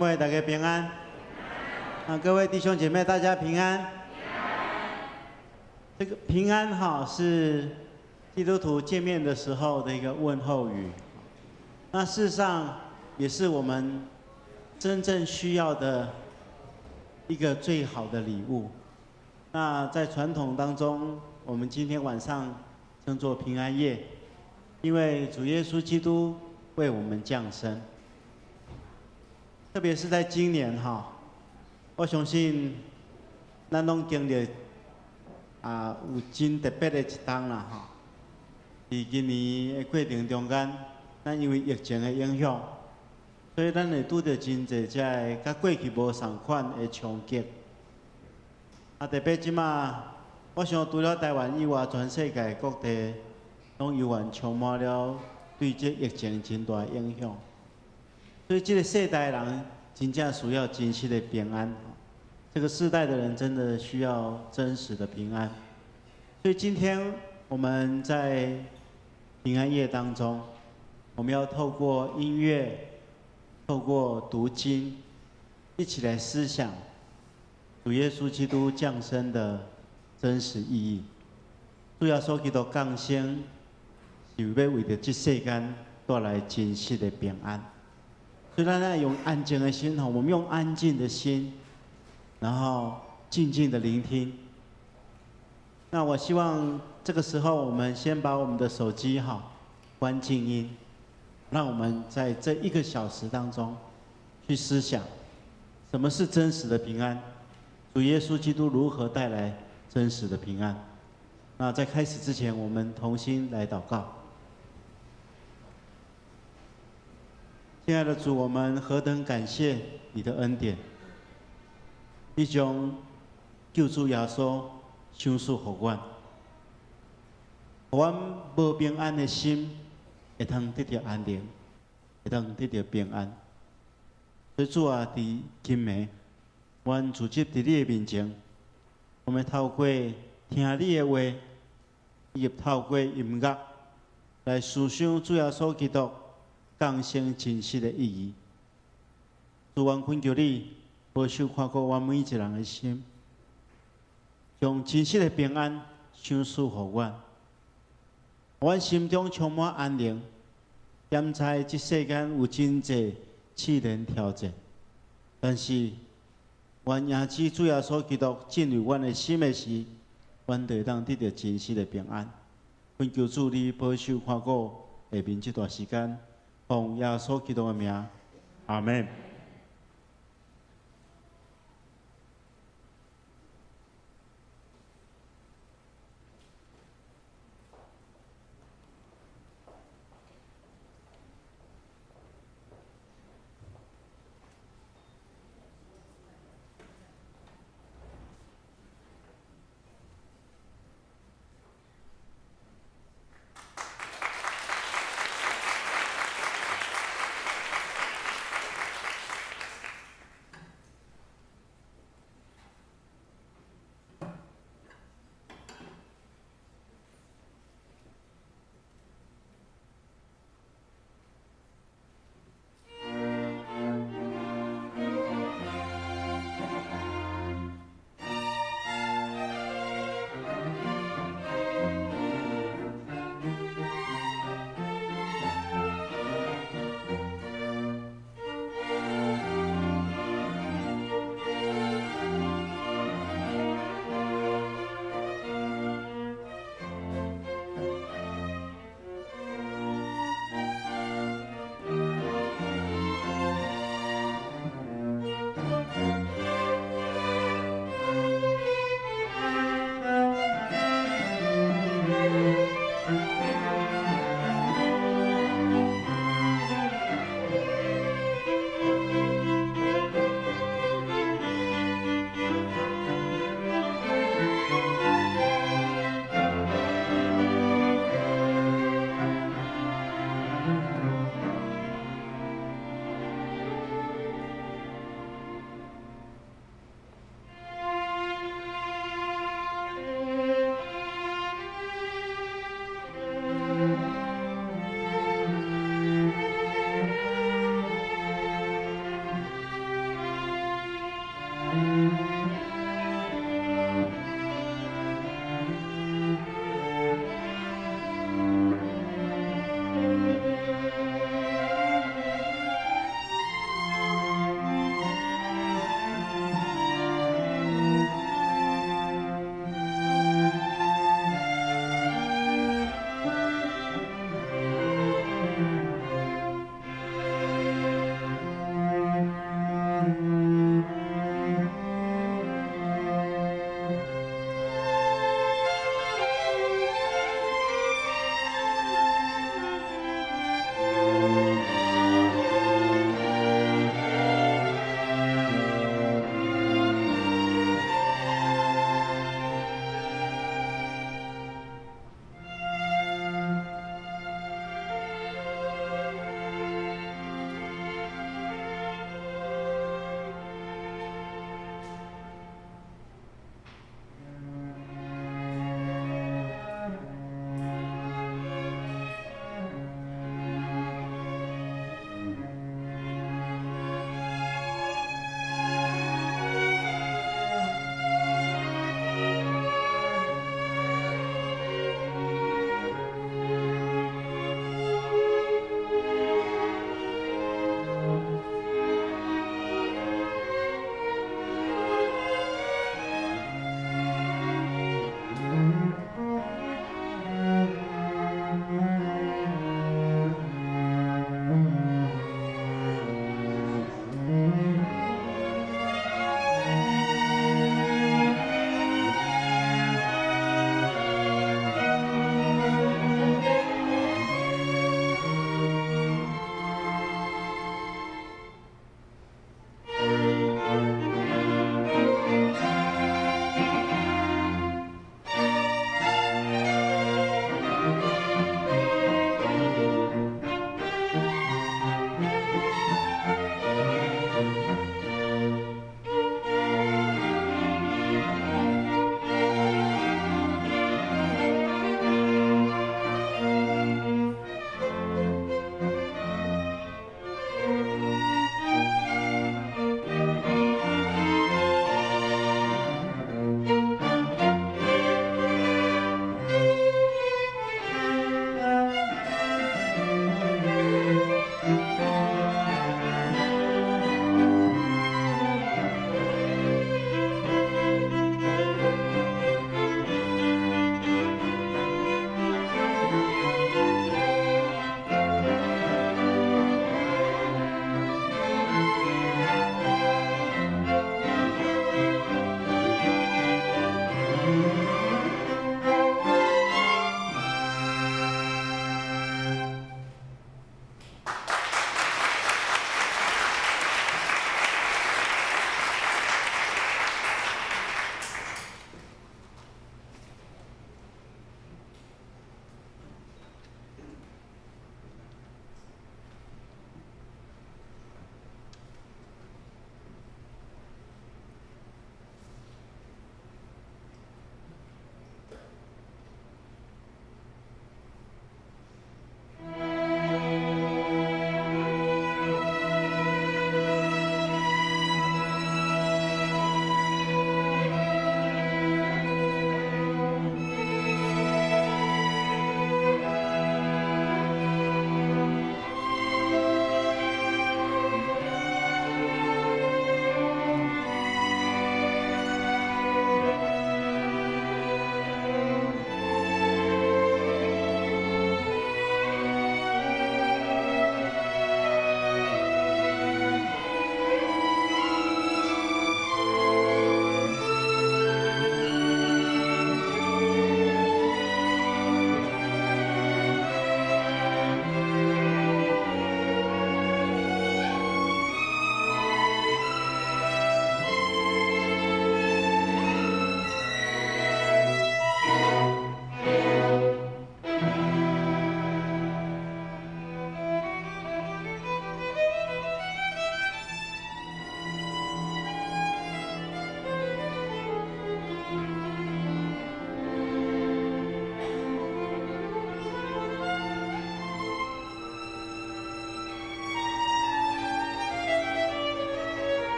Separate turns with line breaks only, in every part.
各位大家平安。啊，各位弟兄姐妹，大家平安。這個平安哈是基督徒見面的時候的一個問候語。那事實上也是我們真正需要的一個最好的禮物。那在傳統當中，我們今天晚上稱作平安夜，因為主耶穌基督為我們降生。特別是在今年哈，我相信咱攏經歷啊有真特別的一冬啦吼。佇今年的過程中間，咱因為疫情的影響，所以咱會拄著真濟這个佮過去無仝款的衝擊。啊，特別這馬，我想除了台灣以外，全世界各地攏猶原充滿了對這疫情真大的影響。所以這個世代人真正需要真實的平安。這個世代的人真的需要真實的平安。所以今天我們在平安夜當中，我們要透過音樂、透過讀經，一起來思想主耶穌基督降生的真實意義。主耶穌基督降生，是欲為著這世間帶來真實的平安。所以，咱愛用安靜的心，我們用安靜的心，然後靜靜的聆聽。那我希望這個時候，我們先把我們的手機哈關靜音，讓我們在這一個小時當中去思想，什麼是真實的平安？主耶穌基督如何帶來真實的平安？那在開始之前，我們同心來禱告。親愛的主，我們何等感謝你的恩典！你將救主耶穌賞賜予阮，予阮無平安的心會通得著安寧，會通得著平安。所以主啊，佇今暝，阮聚集佇你的面前，我們透過聽你的話，以及透過音樂來思想主耶穌基督降生真實的意義。主，阮懇求你保守看顧阮每一人的心，將真實的平安賞賜予阮，阮心中充滿安寧。踮知這世間有真濟試煉挑戰，但是阮迎接主耶穌基督進入阮的心的時，阮就會當得著真實的平安。懇求主你保守看顧下面這段時間，奉耶穌基督的名，阿們。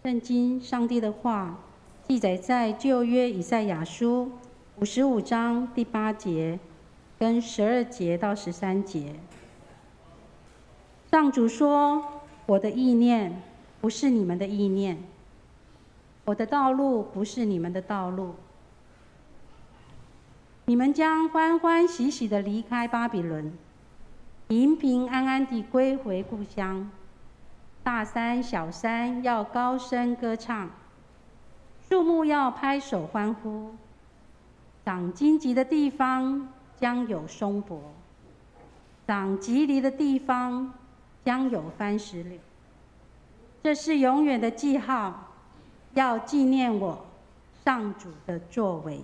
聖經上帝的話記載在舊約以賽亞書55章第8節跟12節到13節。上主說：“我的意念不是你們的意念，我的道路不是你們的道路。你們將歡歡喜喜地離開巴比倫，平平安安地歸回故鄉。大山小山要高聲歌唱，樹木要拍手歡呼。長荊棘的地方將有松柏，長蒺藜的地方將有番石榴。這是永遠的記號，要紀念我上主的作為。”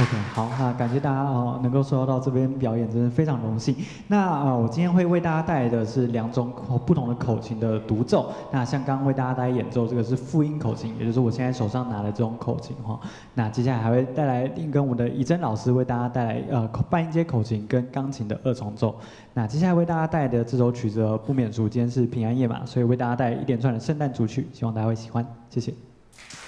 OK，好，那感謝大家哦，能夠收到這邊表演，真的非常榮幸。那啊，我今天會為大家帶來的是兩種不同的口琴的獨奏。那像剛剛為大家帶來演奏這個是復音口琴，也就是我現在手上拿的這種口琴哈。那接下來還會帶來另跟我的怡珍老師為大家帶來半音階口琴跟鋼琴的二重奏。那接下來為大家帶來的這首曲子不免俗，今天是平安夜嘛，所以為大家帶來一連串的聖誕組曲，希望大家會喜歡，謝謝。
Thank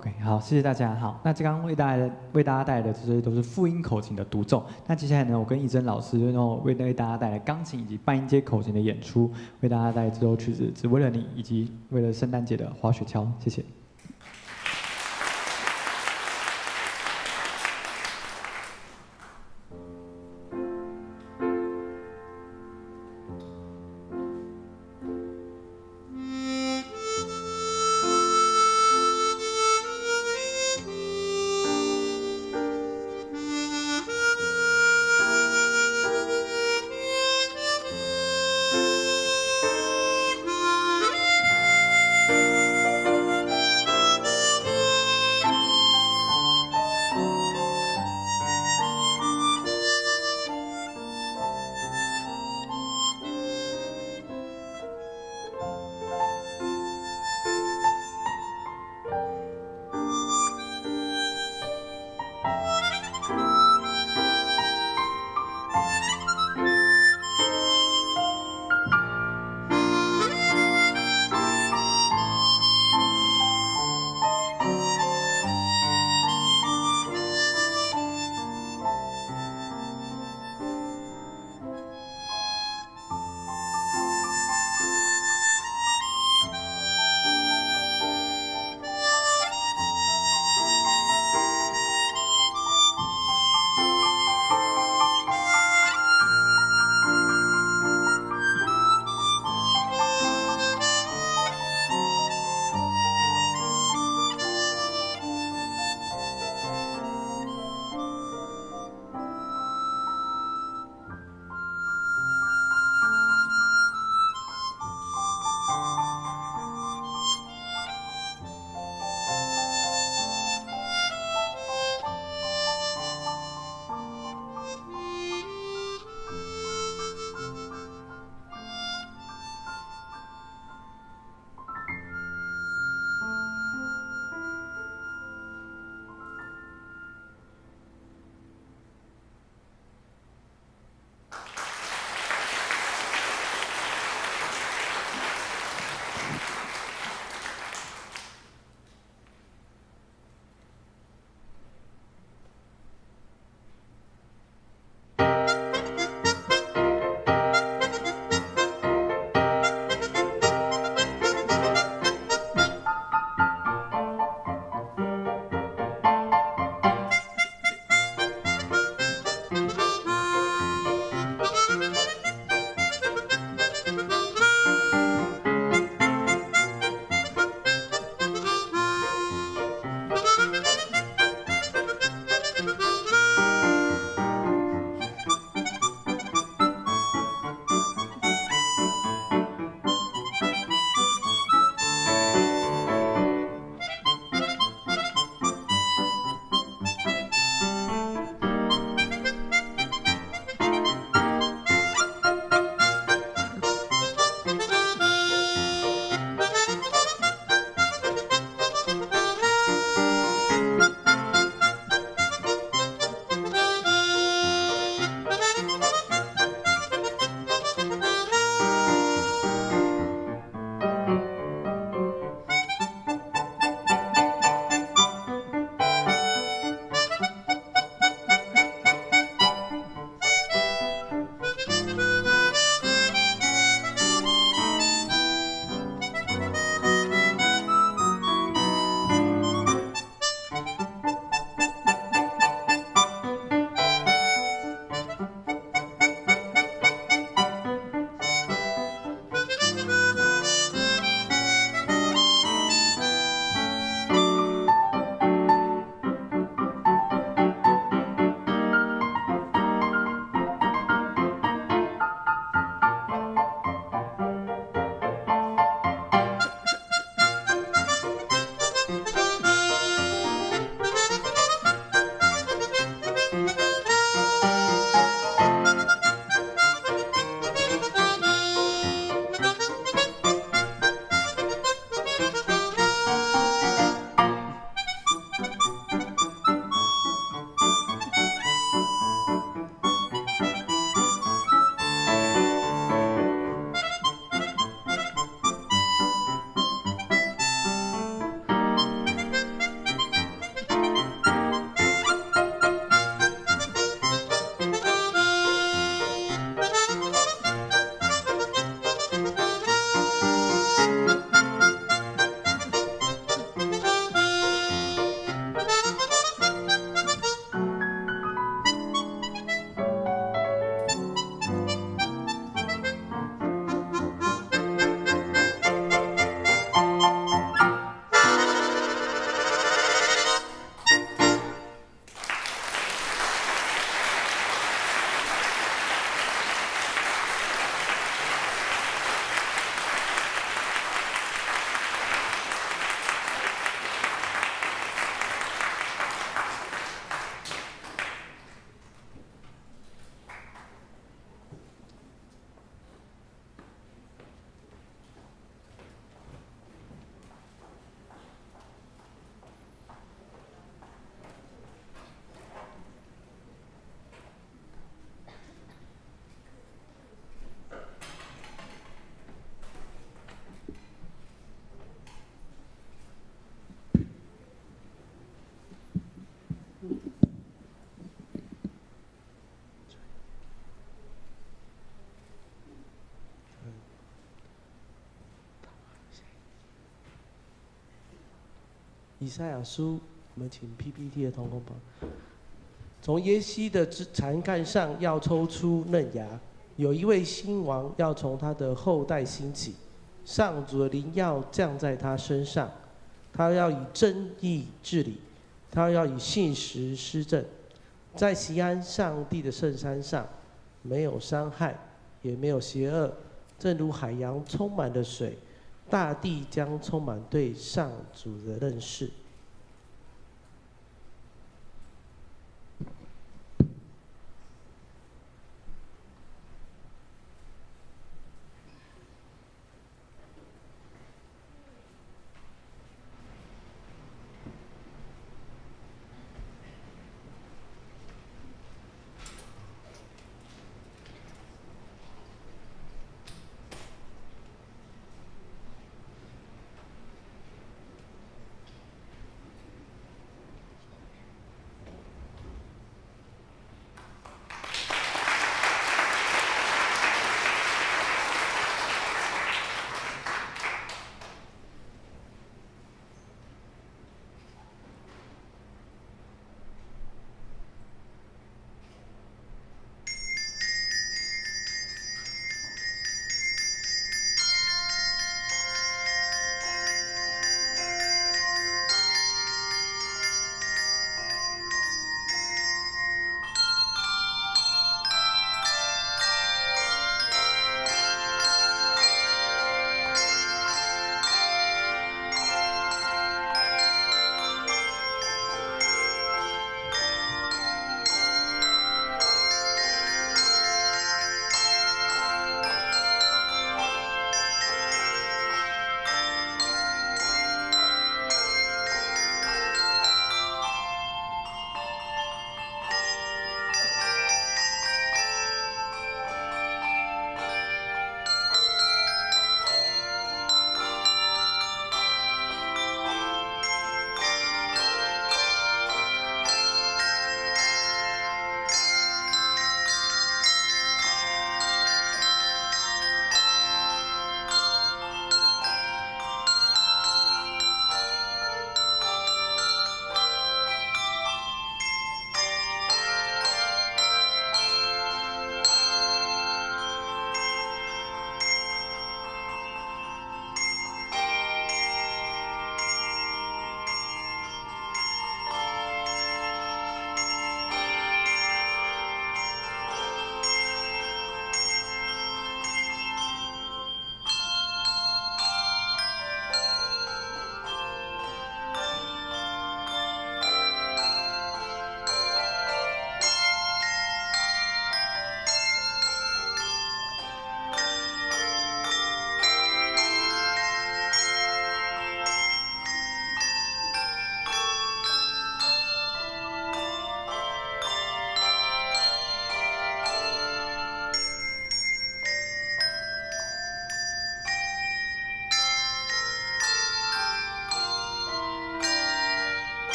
OK，好，謝謝大家。好，那剛剛為大家帶來的這些都是復音口琴的獨奏。那接下來呢，我跟易珍老師然後為大家帶來鋼琴以及半音階口琴的演出，為大家帶來這首曲子《只為了你》，以及為了聖誕節的滑雪橇。謝謝。
Thank 以賽亞書，我們請 PPT 的同工幫。從耶西的枝殘幹上要抽出嫩芽，有一位新王要從他的後代興起，上主的靈要降在他身上，他要以正義治理，他要以信實施政，在錫安上帝的聖山上，沒有傷害，也沒有邪惡，正如海洋充滿了水，大地將充滿對上主的認識。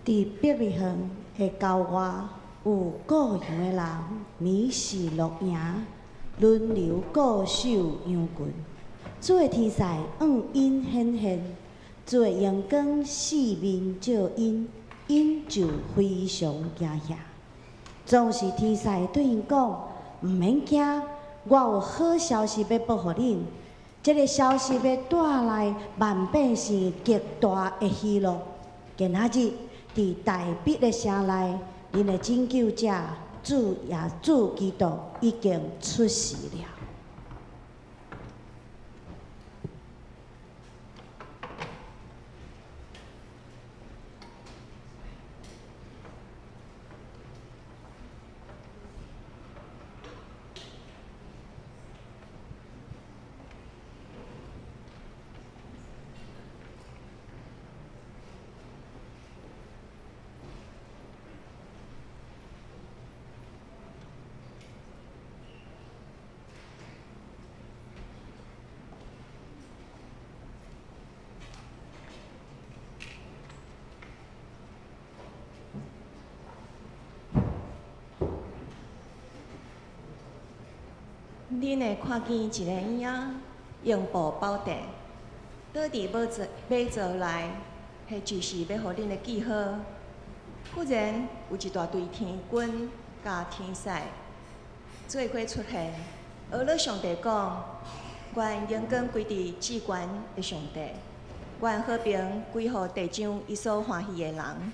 佇伯利恆的郊外，有顧羊的人，暝時露營，輪流顧守羊群。主的天使向𪜶顯現，主的榮光四面照𪜶，𪜶就非常驚嚇。總是天使對𪜶講：毋免驚，我有好消息欲報予恁，這个消息欲帶來萬百姓極大的喜樂。今仔日佇大衛的城內，恁的拯救者主耶穌基督已經出世了。
恁會看見一个嬰仔用布包著，倒佇馬槽馬槽內，彼就是欲予恁的記號。忽然有一大隊天軍佮天使做伙出現，呵咾上帝講：願榮光歸佇至懸的上帝，願和平歸予地上伊所歡喜的人。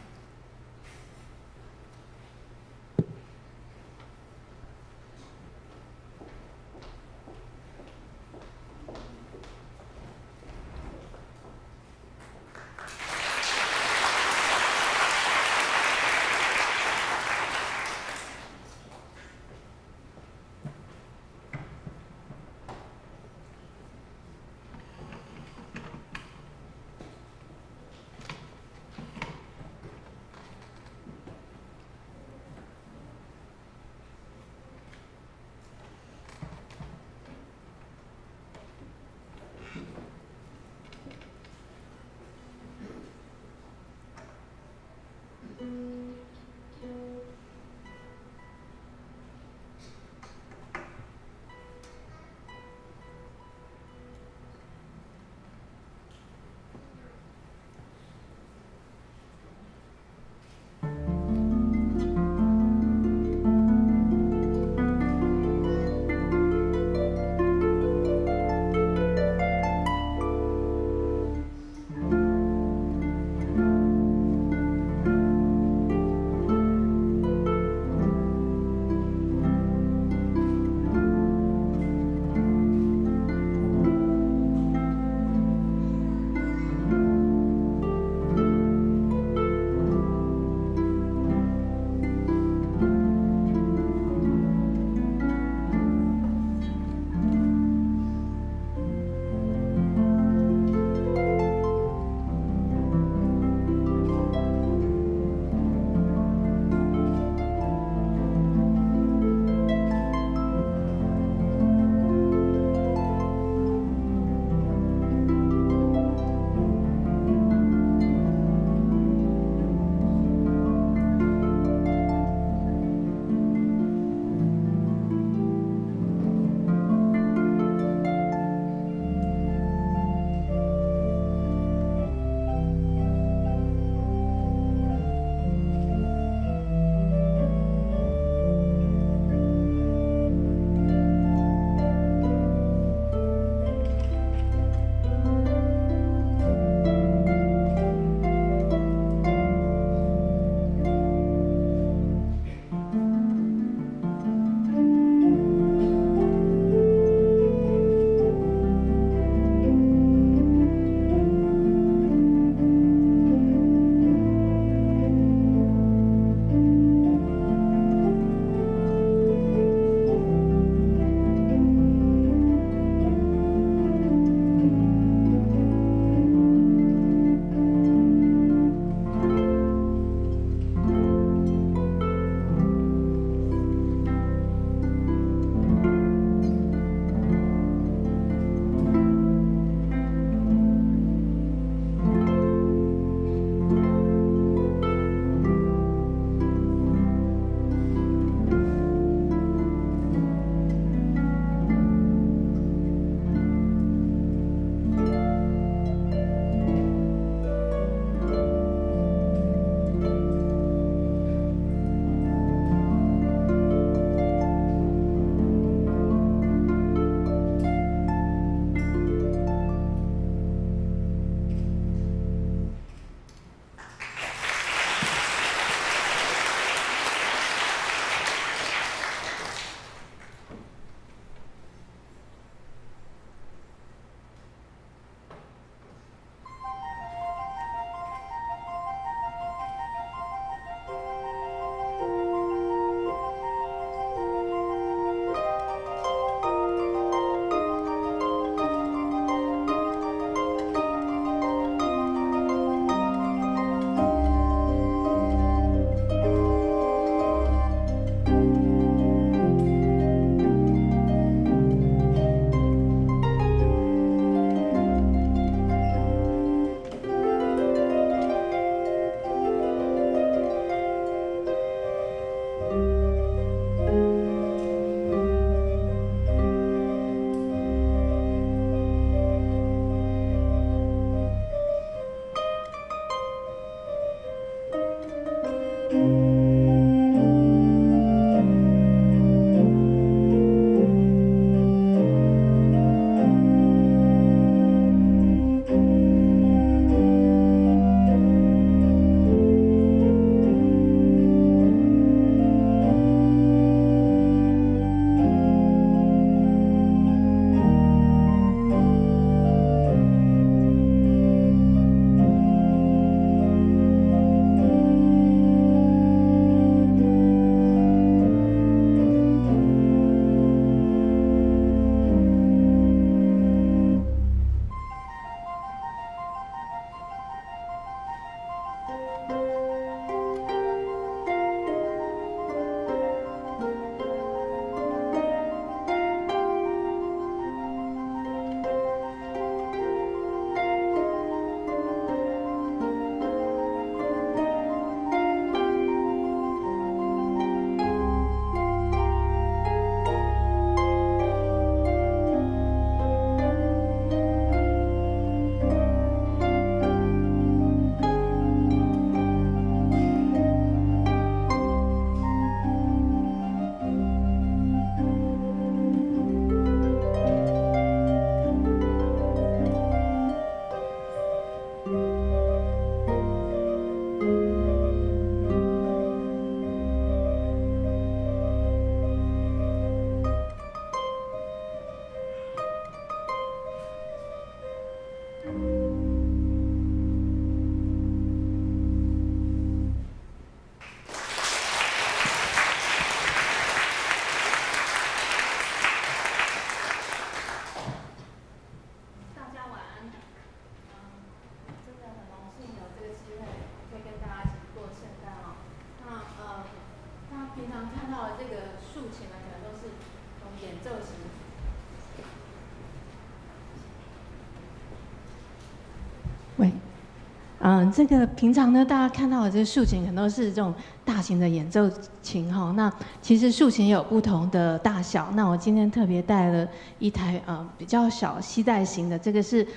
這個平常呢，大家看到的這個豎琴，很多是這種大型的演奏琴哈。那其實豎琴有不同的大小。那我今天特別帶了一台比較小攜帶型的，這個是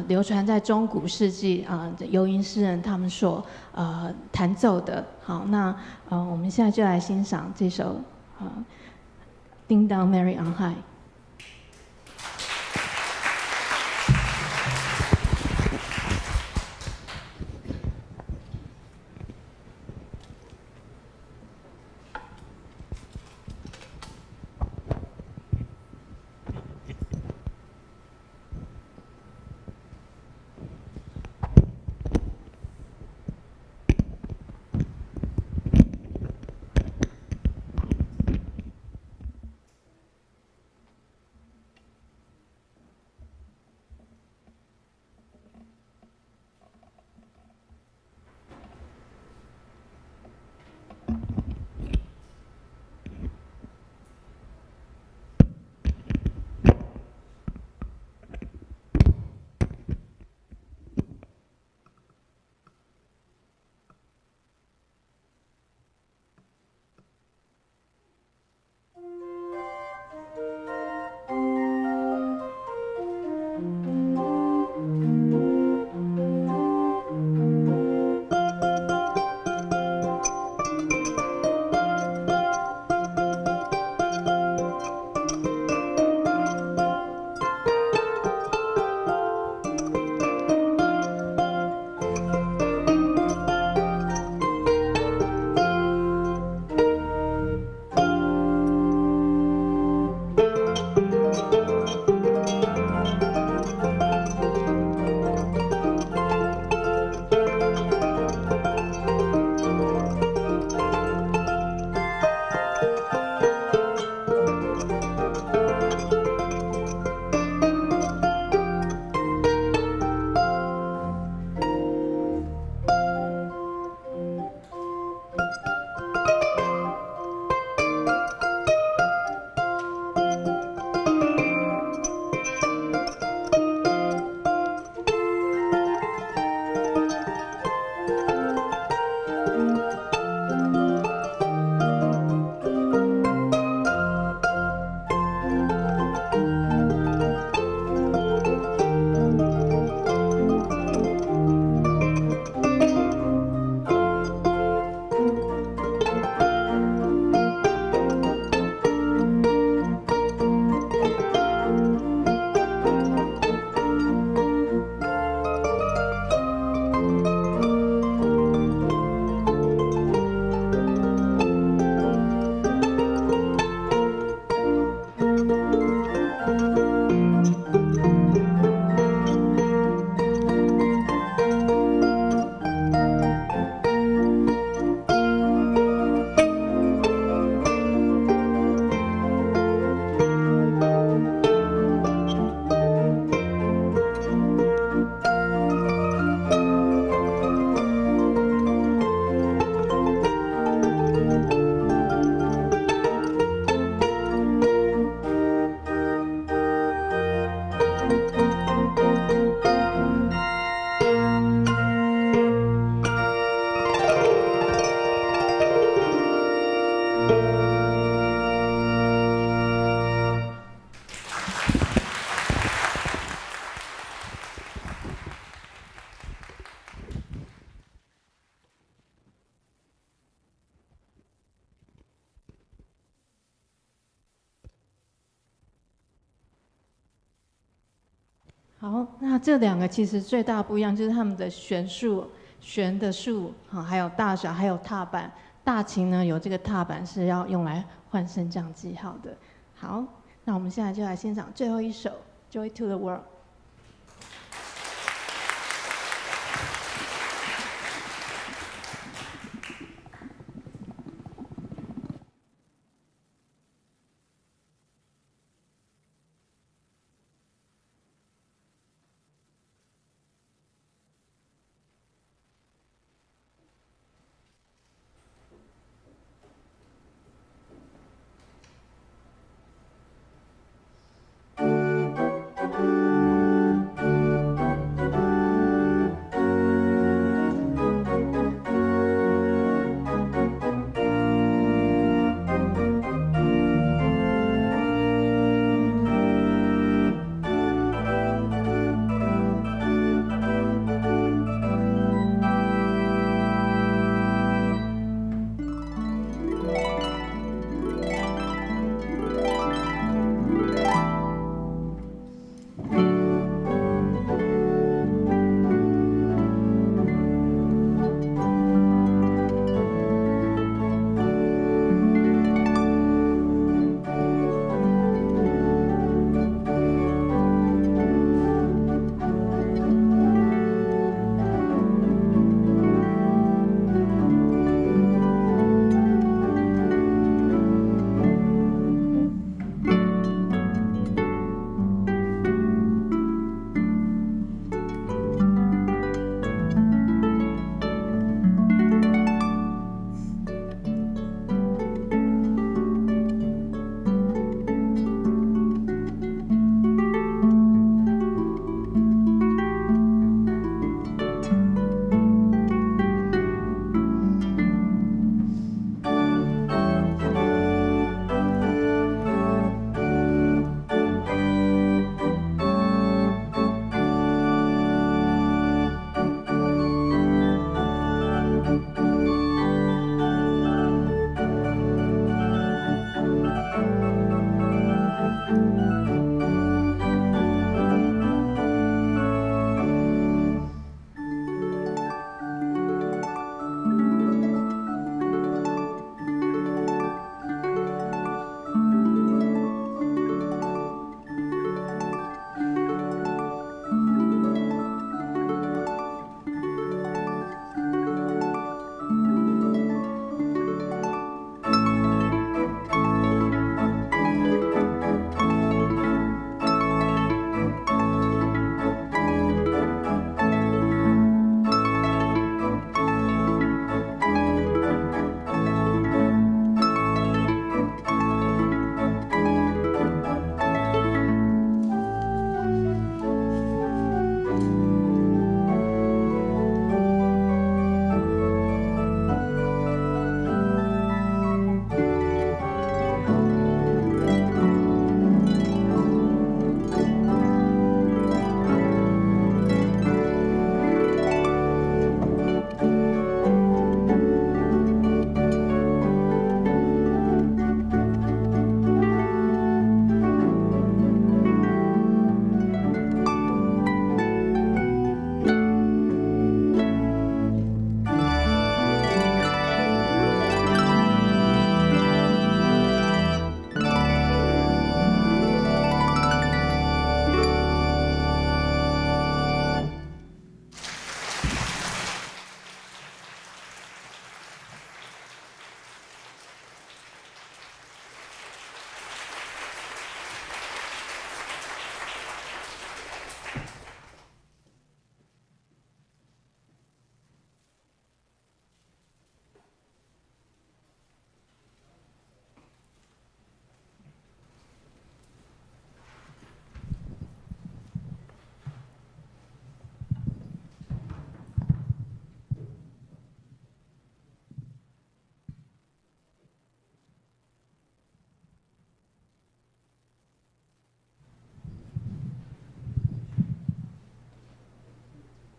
流傳在中古世紀啊遊吟詩人他們所彈奏的。好，那我們現在就來欣賞這首《Ding Dong Mary on High》。好，那這兩個其實最大不一樣就是他們的弦數、弦的數，哈，還有大小，還有踏板。大琴呢有這個踏板是要用來換升降記號的。好，那我們現在就來欣賞最後一首《Joy to the World》。
Thank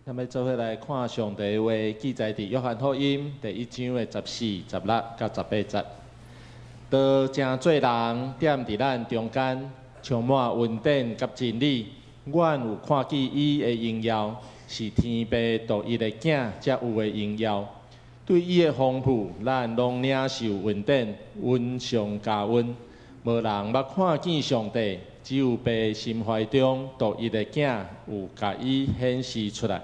咱欲做伙來看上帝的話，記載佇約翰福音第一章的14、16佮18節。道成做人，踮佇咱中間，充滿恩典佮真理。阮有看見伊的榮耀，是天父獨一的囝才有的榮耀。對伊的豐富，咱攏領受恩典，恩上加恩。無人捌看見上帝，只有父心懷中獨一的囝有共伊顯示出來。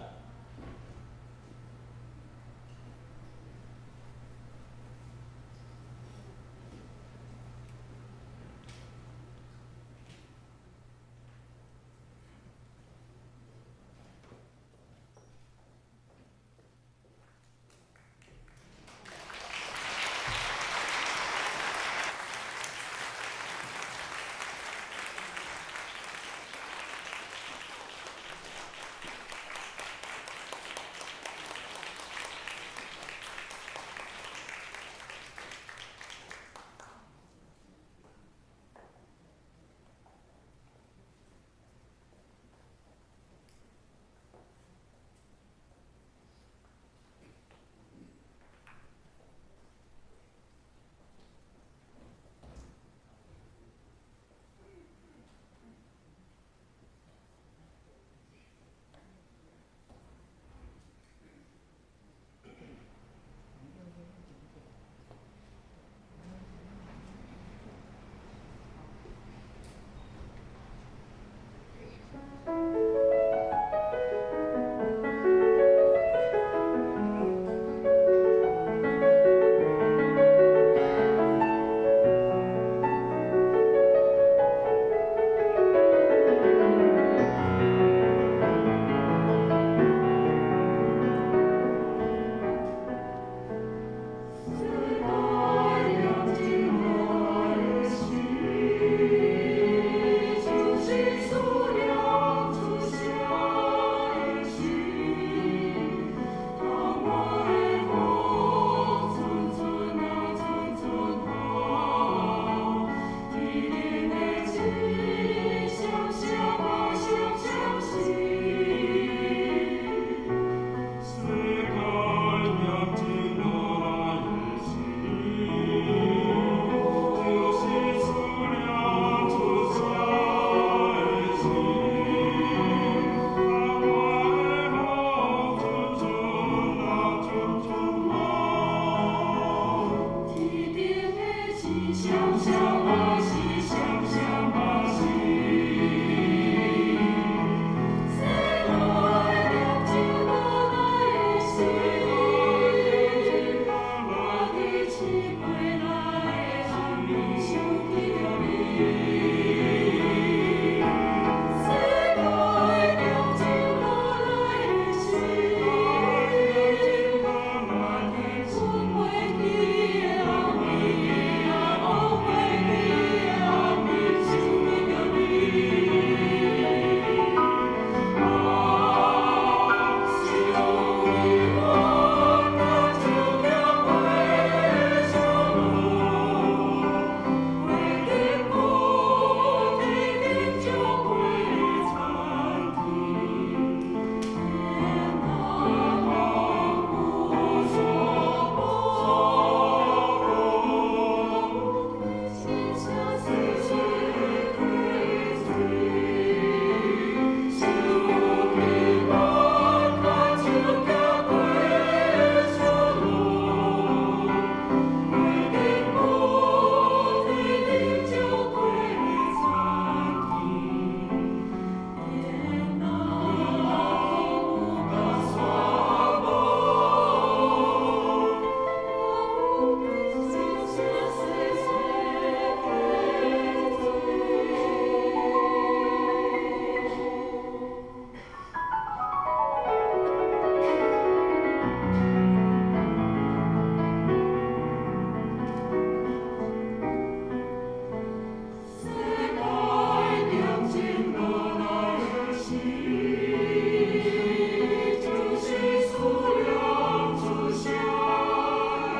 就是思量主下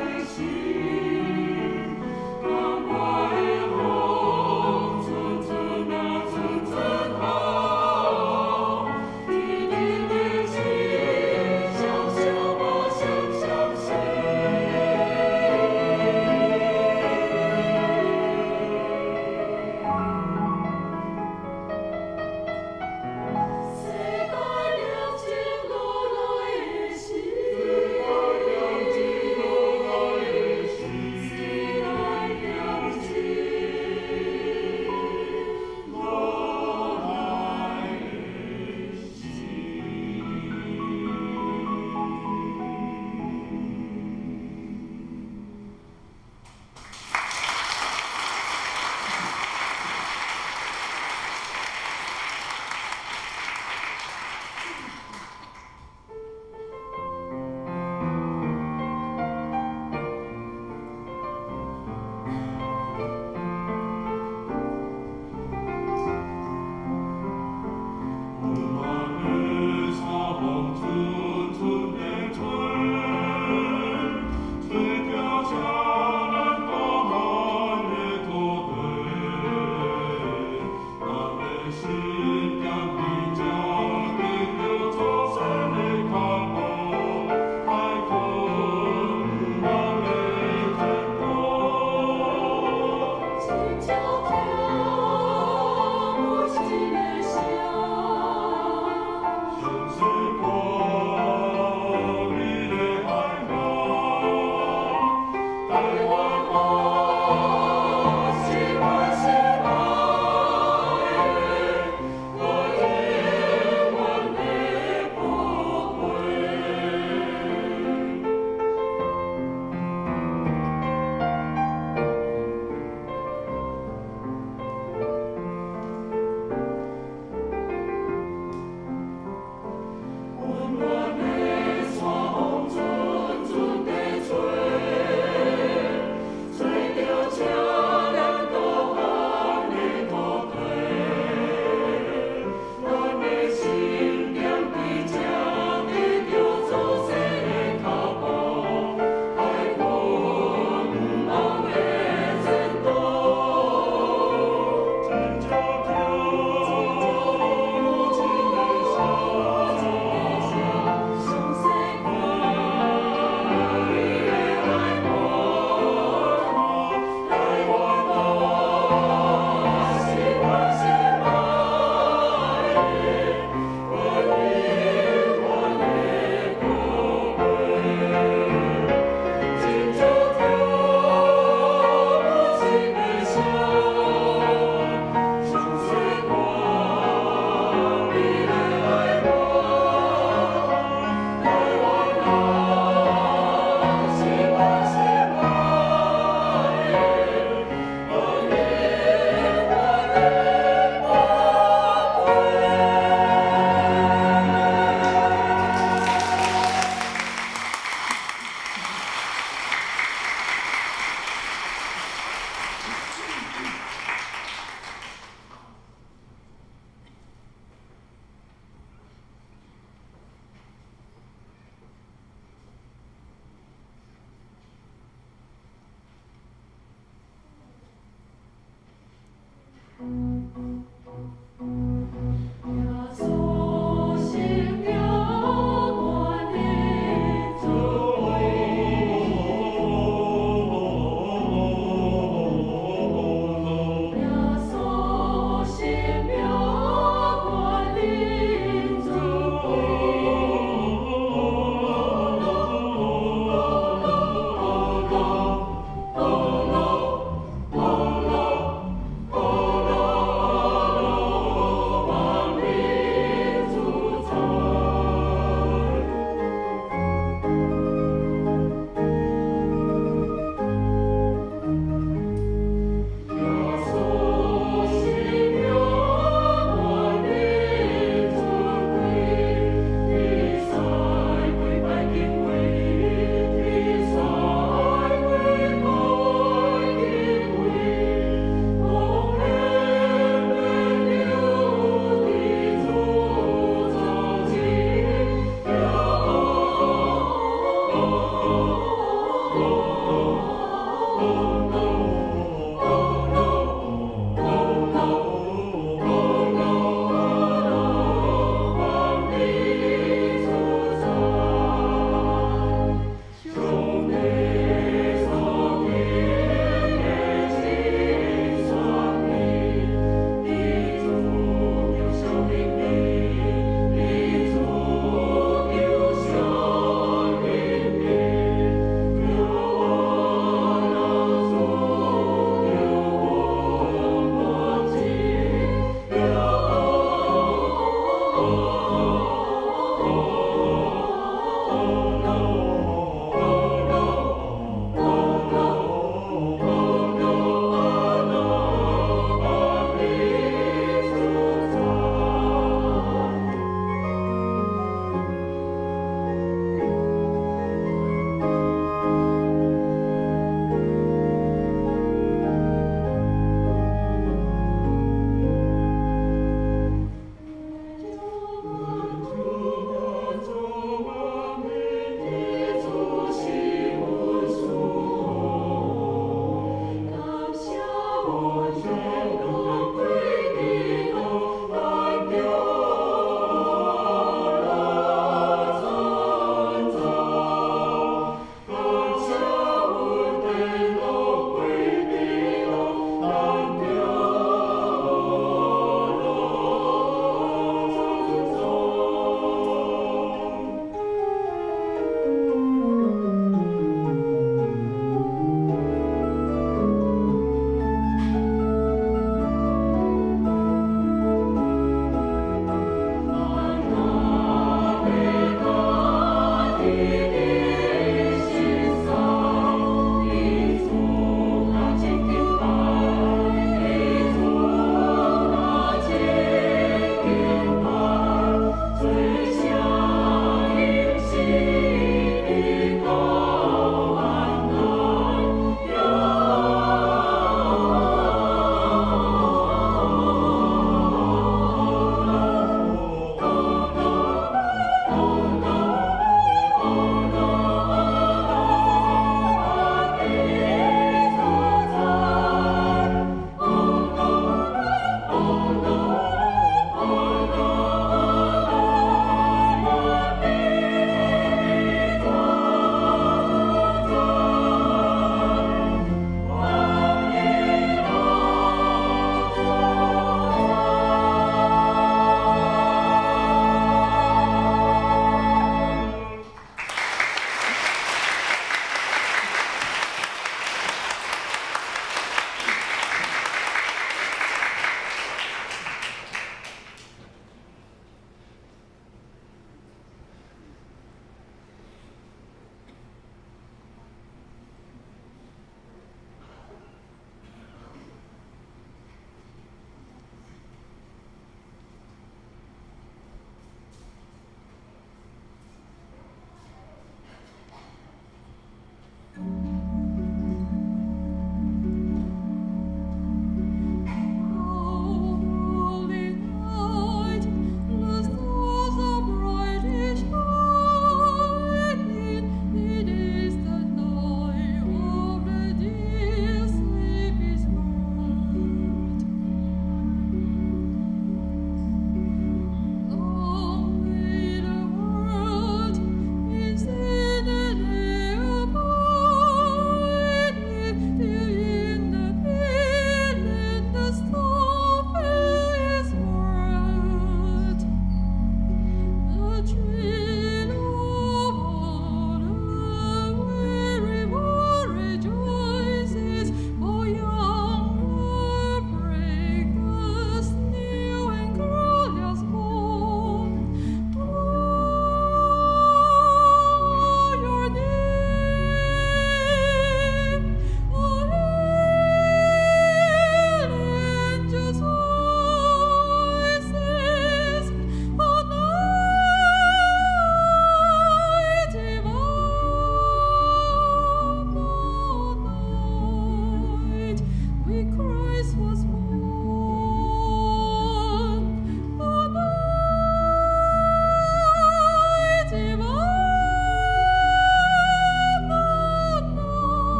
的心。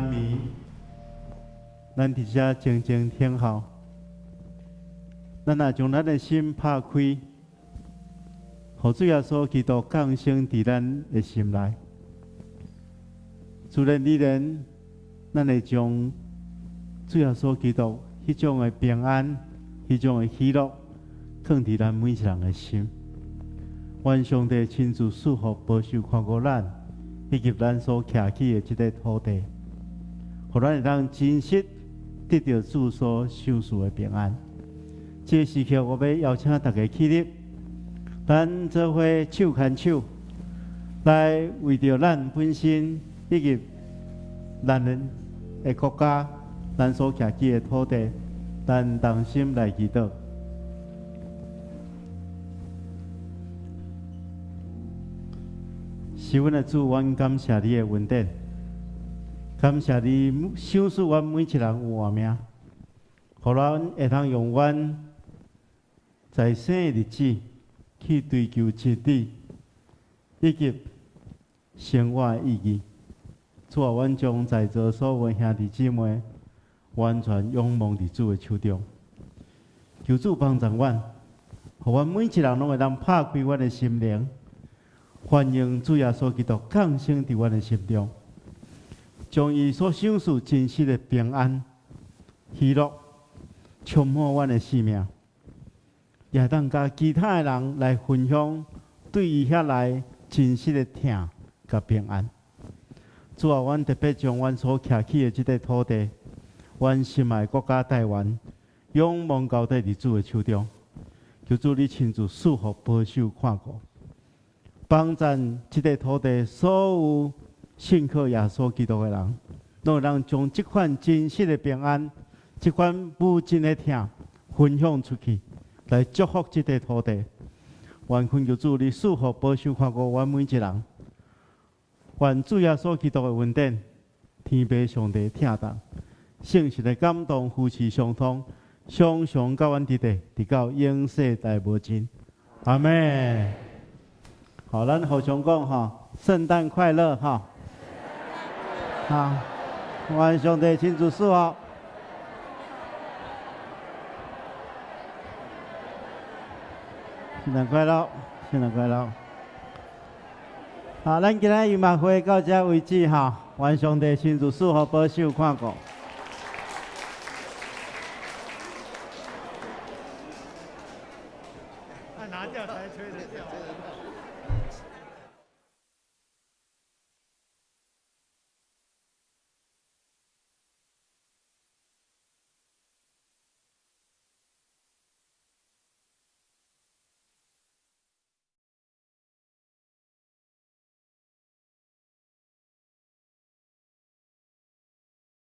暗暝，咱佇遮靜靜等候。咱若將咱的心拍開，予主耶穌基督降生佇咱的心內。自然而然，咱會將主耶穌基督彼種的平安、彼種的喜樂，囥佇咱每一人的心。願上帝親自賜福、保守、看顧咱，以及咱所徛起的這塊土地，予咱會當真實得著主所賞賜的平安。這個時刻，我欲邀請大家起立，咱做伙手牽手，來為著咱本身以及咱的國家、咱所徛起的土地，咱同心來祈禱。是阮的主，阮感謝你的恩典，感謝你賞賜阮每一人有活命，予咱會當用阮在生的日子去追求真理，以及生活的意義。主啊，阮將在座所有的兄弟姊妹完全仰望佇主的手中，求主幫助阮，予阮每一人攏會當拍開阮的心靈。歡迎主耶穌基督降生佇阮的心中，將伊所賞賜真實的平安、喜樂充滿阮的生命，也會當佮其他的人來分享對伊遐來真實的疼佮平安。主啊，阮特別將阮所徛起的這塊土地，阮心愛的國家台灣，仰望交託佇主的手中，求主你親自賜福、保守、看顧。幫贊這塊土地所有信靠耶穌基督的人，攏會當將這款真實的平安、這款無盡的疼分享出去，來祝福這塊土地。願懇求主你賜福、保守、看顧阮每一人。願主耶穌基督的恩典、天父上帝疼痛、聖神的感動、扶持相通，常常佮阮佇咧，直到永世代無盡。阿們。好，咱互相講吼，聖誕快樂吼！好，願上帝親自賜福。聖誕快樂，聖誕快樂。好，咱今仔音樂會到這為止吼，願上帝親自賜福、保守、看顧。
拿掉才吹得掉。